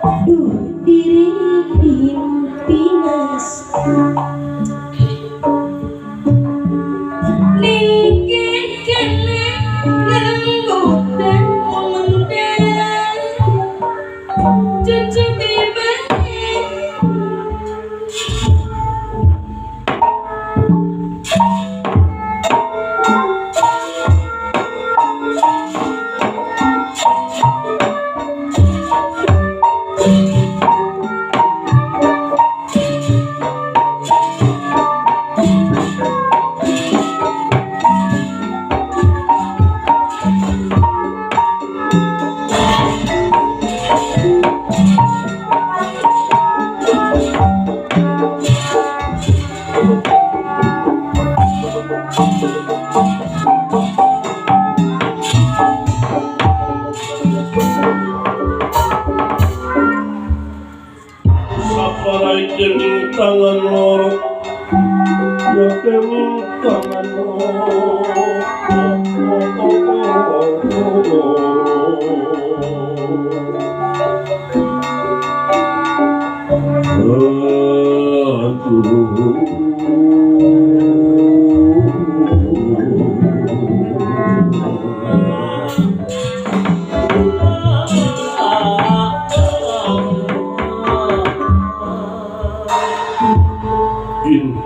Duh diri pimpinas niki kene ngrenggutan mendang cucu tangan loro ya kening tangan loro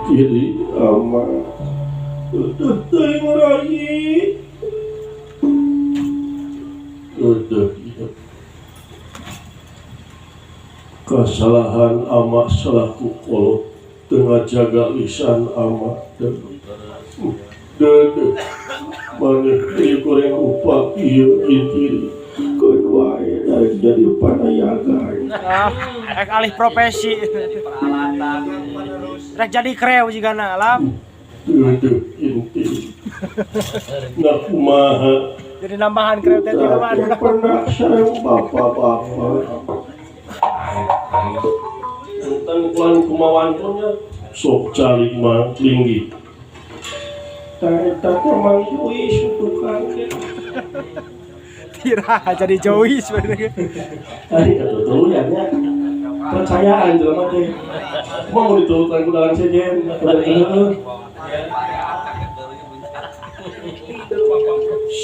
Intiri ama teuing rai kesalahan ama selaku kolot tengah jaga lisan ama dedeh maneh ieu goreng upah ieu intiri keun wae dari jadi panayagan rek alih profesi rek jadi kreu jigana alam dedeh intiri nah kumaha jadi nambahan kreu teh di mana pernah sareng bapak-bapak tentang kulan kumawantonya sok calik mah linggi eta teh Mang Jois tukang teh tira jadi Jois sebenarnya tadi katutuyan nya percayaan jelema teh mau diturutan ku dalang sejen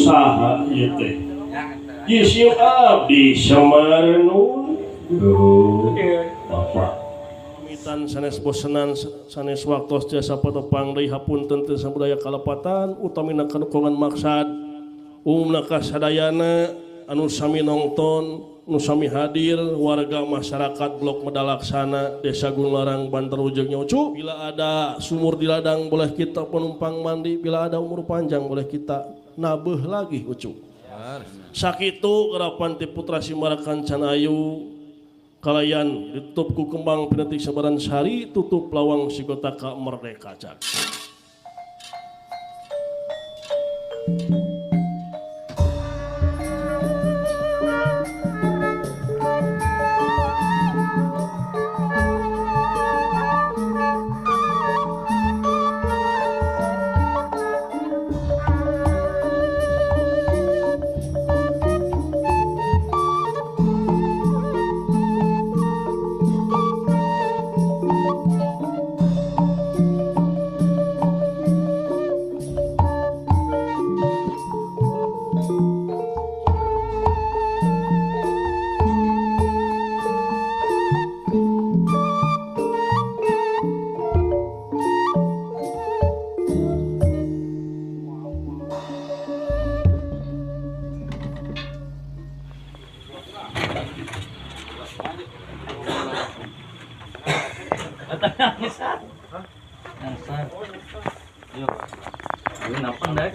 saha ieu teh Jisim abdi Samarnun Bapak mitan sanes bosenan sanes waktos jasa patepang deui hapunten teu sabudaya kalepatan utamina kadukungan maksad umumna kasadayana anu sami nongton nu sami hadir warga masyarakat Blok Medalaksana Desa Gunung Bantarujeg Nyocu. Bila ada sumur di ladang boleh kita penumpang mandi, bila ada umur panjang boleh kita nabeuh lagi ucu. Sakitu gerapan ti putra Simarakan Can Ayu kalayan ditutup ku kembang pinetik sabaran sari tutup lawang sigotaka merdeka cak. Hah? Yo. Ini napan deh.